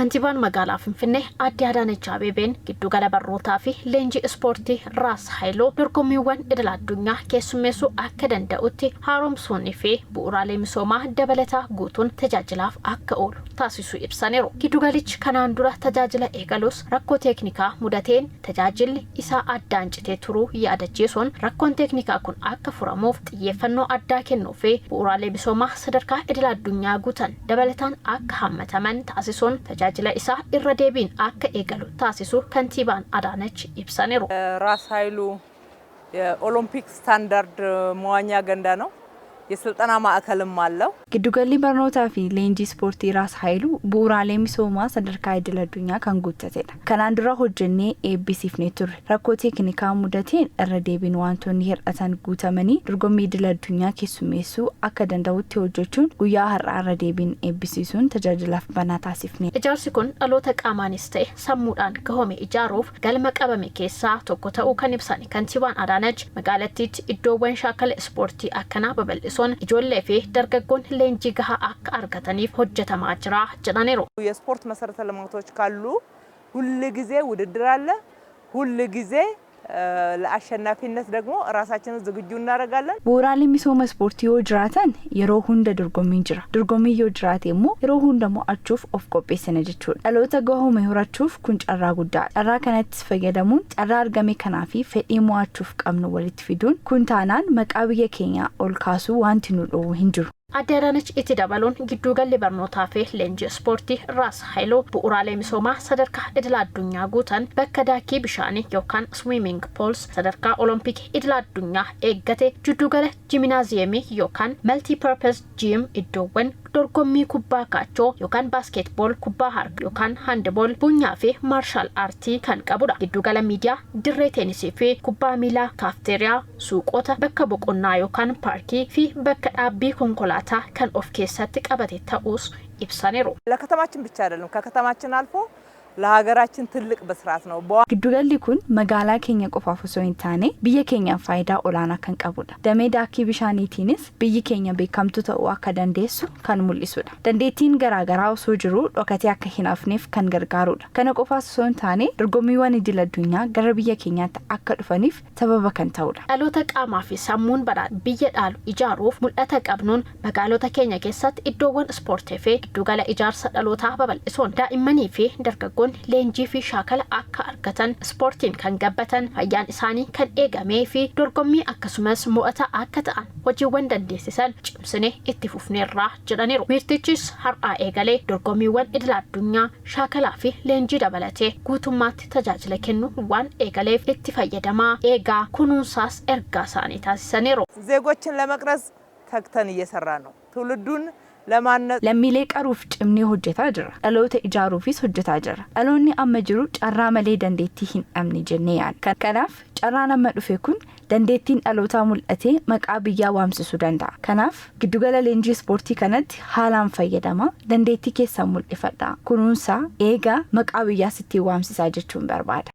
Kantiibaan magaalaa Finfinnee Aadde Adaanech Abeebeen giddugala barnootaa fi leenjii ispoortii Raas Haayiluu dorgommiiwwan idil addunyaa keessummeessuu akka danda'utti haaromsuunii fi bu'uuraalee misoomaa dabalataa guutuun tajaajilaaf akka oolu taasisuu ibsaniiru. Giddugalichi kanaan dura tajaajila eegalus rakkoo teeknikaa mudateen tajaajilli isaa addaan citee turuu yaadachiisuun, rakkoon teeknikaa kun akka furamuuf xiyyeeffannoo addaa kennuu fi bu'uuraalee misoomaa sadarkaa idil addunyaa guutan dabalataan akka hammataman taasisuun tajaajila isaa irra deebiin akka eegalu taasisuu kantiibaan Adaanech ibsaniiru. ራስ ኃይሉ የኦሎምፒክ ስታንዳርድ መዋኛ ገንዳ ነው። የስልጠና ማዕከልም አለው። Giddugalli barnootaa fi leenjii ispoortii Raas Haayiluu bu'uuraalee misoomaa sadarkaa idil addunyaa kan guuttatedha. Kanaan dura hojjennee eebbisiifnee turre. Rakkoo teeknikaa mudateen irra deebiin wantoonni hir'atan guutamanii dorgommii idil addunyaa keessummeessuu akka danda'utti hojjechuun guyyaa har'aa irra deebiin eebbisiisuun tajaajilaaf banaa taasifne. Ijaarsi kun dhaloota qaamaanis ta'e sammuudhaan gahome ijaaruuf galma qabame keessaa tokko ta'uu kan ibsan kantiibaan Adaanach, magaalattiitti iddoowwan shaakala ispoortii akkanaa babal'isuun ijoollee fi dargaggoon leenjii gahaa akka argataniif hojjetamaa jira jedhaniiru. የስፖርት መሰረተ ልማቶች ካሉ ሁል ጊዜ ውድድር አለ። ሁል ጊዜ ለአሸናፊነት ደግሞ ራሳችንን ዝግጁ እናደርጋለን። Bu'uuraaleen misooma ispoortii yoo jiraatan yeroo hunda dorgommiin jira. Dorgommiin yoo jiraate immoo yeroo hunda mo'achuuf of qopheessina jechuudha. Dhaloota gahome horachuuf kun carraa guddaadha. Carraa kanattis fayyadamuun carraa argame kanaa fi fedhii mo'achuuf qabnu walitti fiduun kun taanaan maqaa biyya keenyaa ol kaasuu wanti nu dhoowwu hin jiru. Aadde Adaanach itti dabaluun gidduugalli barnootaa fi leenjii ispoortii Raas Haayiluu bu'uuraalee misoomaa sadarkaa idil addunyaa guutan, bakka daakii bishaanii yookaan swimming pools sadarkaa olompikii idil addunyaa eeggate, giddugala jiminaaziyeemii yookaan multipurpose gym, iddoowwan dorgommii kubbaa kaachoo yookaan basketball, kubbaa harka yookaan handball, buunyaa fi martial artii kan qabudha. Giddugala miidiyaa, dirree teenisii fi kubbaa miilaa, kaafteeriyaa, suuqota, bakka boqonnaa yookaan paarkii fi bakka dhaabbii konkolaataa kan of keessatti qabate ta'uus ibsaniiru. ለከተማችን ብቻ አይደለም፣ ከከተማችን አልፎ ለሀገራችን ትልቅ ብስራት ነው። Giddugalli kun magaalaa keenya qofaaf osoo hin taane biyya keenyaaf faayidaa olaanaa kan qabudha. Damee daakii bishaaniitiinis biyyi keenya beekamtuu ta'uu akka dandeessu kan mul'isudha. Dandeettiin garaagaraa osoo jiruu dhokatee akka hin hafneef kan gargaarudha. Kana qofaas osoo hin taane dorgommiiwwan idil addunyaa gara biyya keenyaatti akka dhufaniif sababa kan ta'udha. Dhaloota qaamaa fi sammuun badhaadhe biyya dhaalu ijaaruuf mul'ata qabnuun magaalota keenya keessatti iddoowwan ispoortii fi giddugala ijaarsa dhalootaa babal'isuun daa'immanii fi dargaggoonni leenjii fi shaakala akka argatan, ispoortiin kan gabbatan, fayyaan isaanii kan eegamee fi dorgommii akkasumas mo'ata akka ta'an hojiiwwan dandeessisan cimsinee itti fufneerraa jedhaniiru. Wiirtichis har'aa eegalee dorgommiiwwan idil addunyaa, shaakalaa fi leenjii dabalatee guutummaatti tajaajila kennu waan eegaleef itti fayyadamaa, eegaa, kunuunsaas ergaa isaanii taasisaniiru. ዜጎችን ለመቅረጽ ተግተን እየሰራ ነው። ትውልዱን ለማነጽ Lammiilee qaruuf cimnee hojjetaa jira. Dhaloota ijaaruufis hojjetaa jira. Dhaloonni amma jiru carraa malee dandeettii hin dhabne jennee yaadna. Kanaaf carraan amma dhufe kun dandeettiin dhalootaa mul'atee maqaa biyyaa waamsisuu danda'a. Kanaaf giddugala leenjii ispoortii kanatti haalaan fayyadama. Dandeettii keessan mul'ifadha. Kunuunsaa, eegaa, maqaa biyyaas ittiin waamsisaa jechuun barbaada.